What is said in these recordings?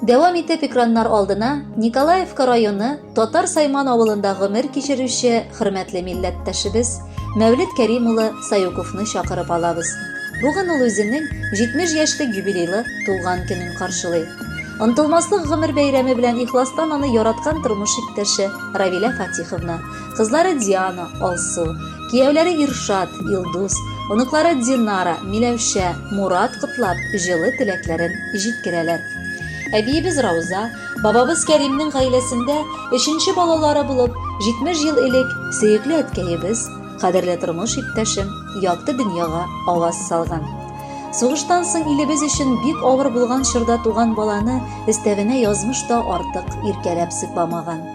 Дәвам итеп экраннар алдына Николаевка районы Татар Сайман авылында гомер кичерүче хөрмәтле милләттәшебез Мәүлет Кәрим улы Саюковны чакырып алабыз. Бүген ул үзенең 70 яшьлек юбилейлы туган көнен каршылый. Онтылмаслык гомер бәйрәме белән ихластан аны яраткан тормыш иптәше Равилә Фатиховна, кызлары Диана, Алсу, кияүләре Иршат, Илдус, оныклары Динара, Миләүшә, Мурат котлап, җылы теләкләрен җиткерәләр. Әбиебез Рауза, бабабыз Кәримнең гаиләсендә өченче балалары булып, 70 ел элек сөекле әткәебез, кадерле тормыш иптәшем якты дөньяга аваз салган. Сугыштан соң илебез өчен бик авыр булган чорда туган баланы өстәвенә язмыш та артык иркәләп сыйпамаган.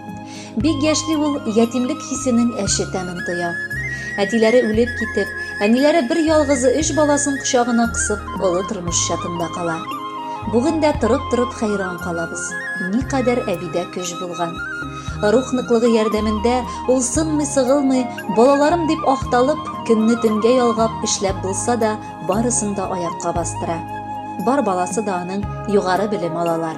Бик яшьли ул ятимлек хисенең әче тәмен тоя. Әтиләре үлеп китеп, әниләре бер ялгызы өч баласын кочагына кысып, олы тормыш чатында кала. Бүген дә торып-торып хәйран калабыз. Никадәр әбидә көч булган. Рух ныклыгы ярдәмендә ул сынмый-сыгылмый, балаларым дип ахталып, көнне төнгә ялгап эшләп булса да, барысын да аякка бастыра. Бар баласы да аның югары белем алалар.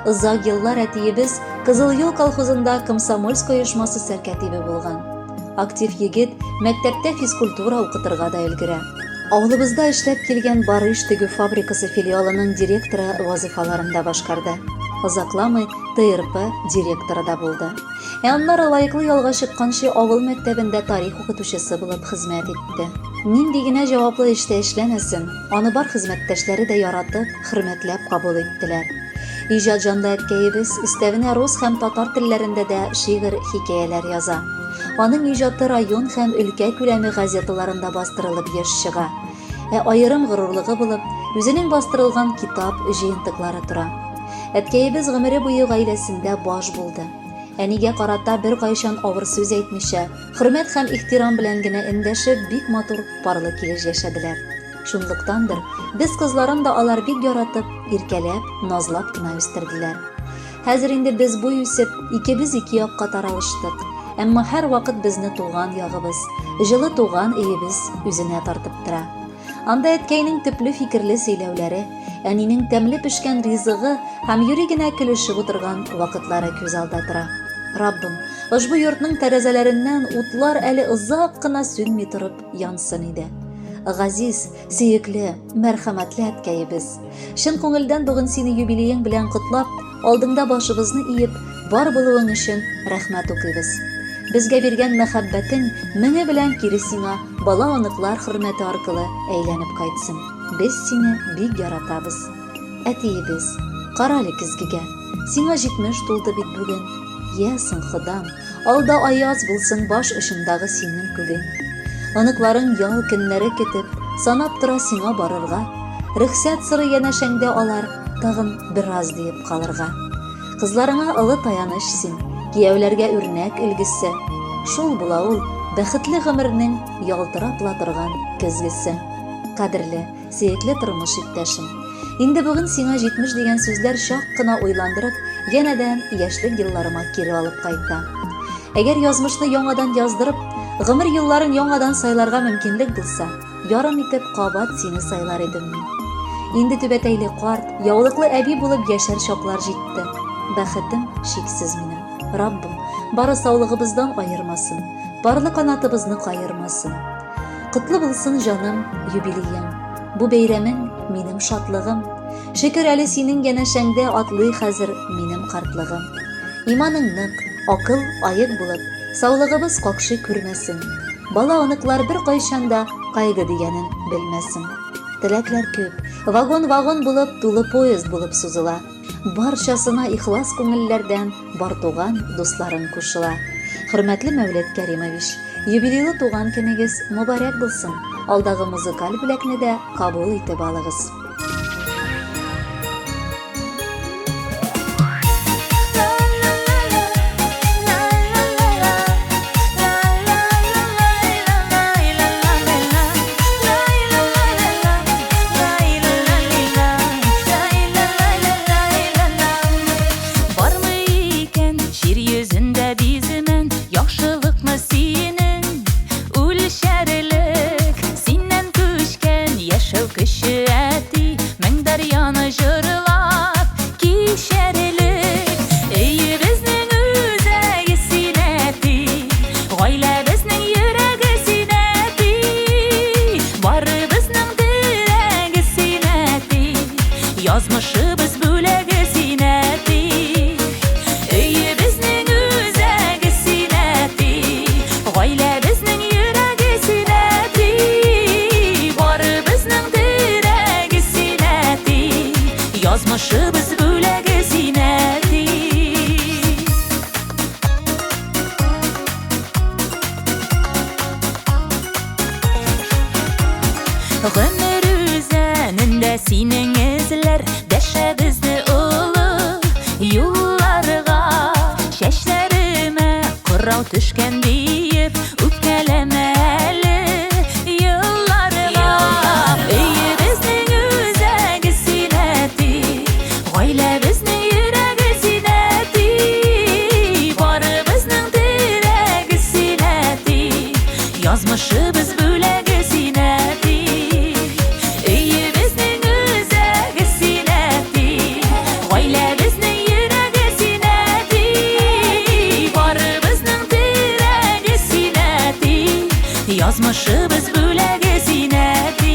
Озак еллар әтиебез Кызыл юл колхозында комсомольск оешмасы сәркәтибе булган. Актив егет мәктәптә физкультура укытырга да өлгерә. Авылыбызда эшләп килгән Барыш тегү фабрикасы филиалының директоры вазыйфаларын да башкарды. Озакламый ТРП директоры да булды. Ә аннары лаеклы ялга чыкканчы авыл мәктәбендә тарих укытучысы булып хезмәт итте. Нинди генә җаваплы эштә эшләмәсен, аны бар хезмәттәшләре дә яратып, хөрмәтләп кабул иттеләр. Иҗат җанлы әткәебез өстәвенә рус һәм татар телләрендә дә шигырь, хикәяләр яза. Аның иҗаты район һәм өлкә күләме газеталарында бастырылып еш чыга. Ә аерым горурлыгы булып, үзенең бастырылган китап җыентыклары тора. Әткәебез гомере буе гаиләсендә баш булды. Әнигә карата беркайчан авыр сүз әйтмичә, хөрмәт һәм ихтирам белән генә эндәшеп, бик матур парлы килеш яшәделәр. Шунлыктандыр, без кызларын да алар бик яратып, иркәләп, назлап кына үстерделәр. Хәзер инде без буй үсеп, икебез ике якка таралыштык. Әмма һәрвакыт безне туган ягыбыз, җылы туган өебез үзенә тартып тора. Анда әткәйнең төпле фикерле сөйләүләре, әнинең тәмле пешкән ризыгы һәм юри генә көлешеп утырган вакытлары күз алда тора. Раббым, ошбу йортның тәрәзәләреннән утлар әле озак кына сүнми торып янсын иде. Газиз, сөекле, мәрхәмәтле әткәебез! Чын күңелдән бүген сине юбилеең белән котлап, алдыңда башыбызны иеп, бар булуың өчен рәхмәт укыйбыз. Безгә биргән мәхәббәтең меңе белән кире сиңа бала-оныклар хөрмәте аркылы әйләнеп кайтсын. Без сине бик яратабыз. Әтиебез, карале көзгегә, сиңа 70 тулды бит бүген. Йә соң, Ходам, алда аяз булсын баш очындагы синең күгең. Оныкларың ял көннәре көтеп, санап тора сиңа барырга. Рөхсәт сорый янәшәңдә алар, тагын бераз диеп калырга. Кызларыңа олы таяныч син, кияүләргә үрнәк өлгесе. Шул була ул, бәхетле гомернең ялтырап ла торган көзгесе. Кадерле, Сөекле тормыш иптәшем. Инде бүген сиңа 70 дигән сүзләр чак кына уйландырып, янәдән яшьлек елларыма кире алып кайта. Әгәр язмышны яңадан яздырып, гомер юлларын яңадан сайларга мөмкинлек булса, ярым итеп кабат сине сайлар идем мин. Инде түбәтәйле карт, яулыклы әби булып яшәр чаклар җитте. Бәхетем чиксез минем. Раббым, бары саулыгыбыздан аермасын, парлы канатыбызны каермасын. Котлы булсын, җаным, юбилеең. Бу бәйрәмең, минем шатлыгым. Шөкер әле синең янәшәңдә атлый хәзер минем картлыгым. Иманың нык, акыл аек булып, саулыгыбыз какшый күрмәсен. Бала-оныклар беркайчан да кайгы дигәнен белмәсен. Теләкләр күп, вагон-вагон булып, тулы поезд булып сузыла. Барчасына ихлас күңелләрдән бар туган, дусларың кушыла. Хөрмәтле Мәүлет Кәримович, юбилейлы туган көнегез мөбарәк булсын! Алдагы музыкаль бүләкне дә кабул итеп алыгыз. Бармы икән җир йөзендә биземен Яхшылыкны синең үлчәрлек Синнән күчкән яшәү көче әти. Гаиләбезнең йөрәге син, әти. Барыбызның терәге син, әти. Язмышыбыз бүләге син, әти. Өебезнең үзәге син, әти. Гаиләбезнең йөрәге син, әти. Барыбызның терәге син, әти. Язмышыбыз бүләге син, әти. Гомер үзәнендә синең эзләр дәшә безне олы юлларга. Чәчләремә кырау төшкән диеп үпкәләмә әле елларга. Өебезнең үзәге син, әти. Гаиләбезнең йөрәге син, әти. Барыбызның терәге син, әти. Язмышыбыз бүләге син, әти. Өебезнең үзәге син, әти. Гаиләбезнең йөрәге син, әти. Барыбызның терәге син, әти. Язмышыбыз бүләге син, әти.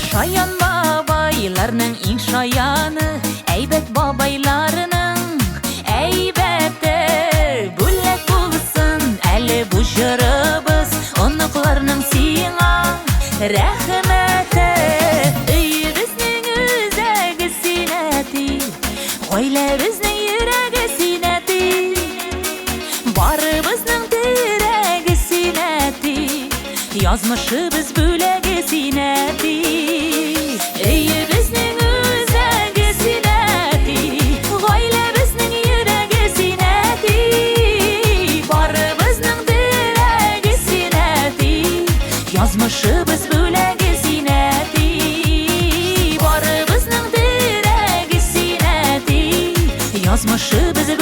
Шаян бабайларның иң шаяны, әйбәт бабайларның әйбәте. Бүләк булсын әле бу җырыбыз, оныкларның сиңа рәхмәте. Өебезнең үзәге син, әти. Гаиләбезнең йөрәге син, әти. Барыбызның терәге син, әти. Язмышыбыз бүләге син, әти. Өебезнең үзәге син, әти. Гаиләбезнең йөрәге син, әти. Барыбызның терәге син, әти. Язмышыбыз бүләге син, әти. Барыбызның терәге син, әти. Язмышыбыз.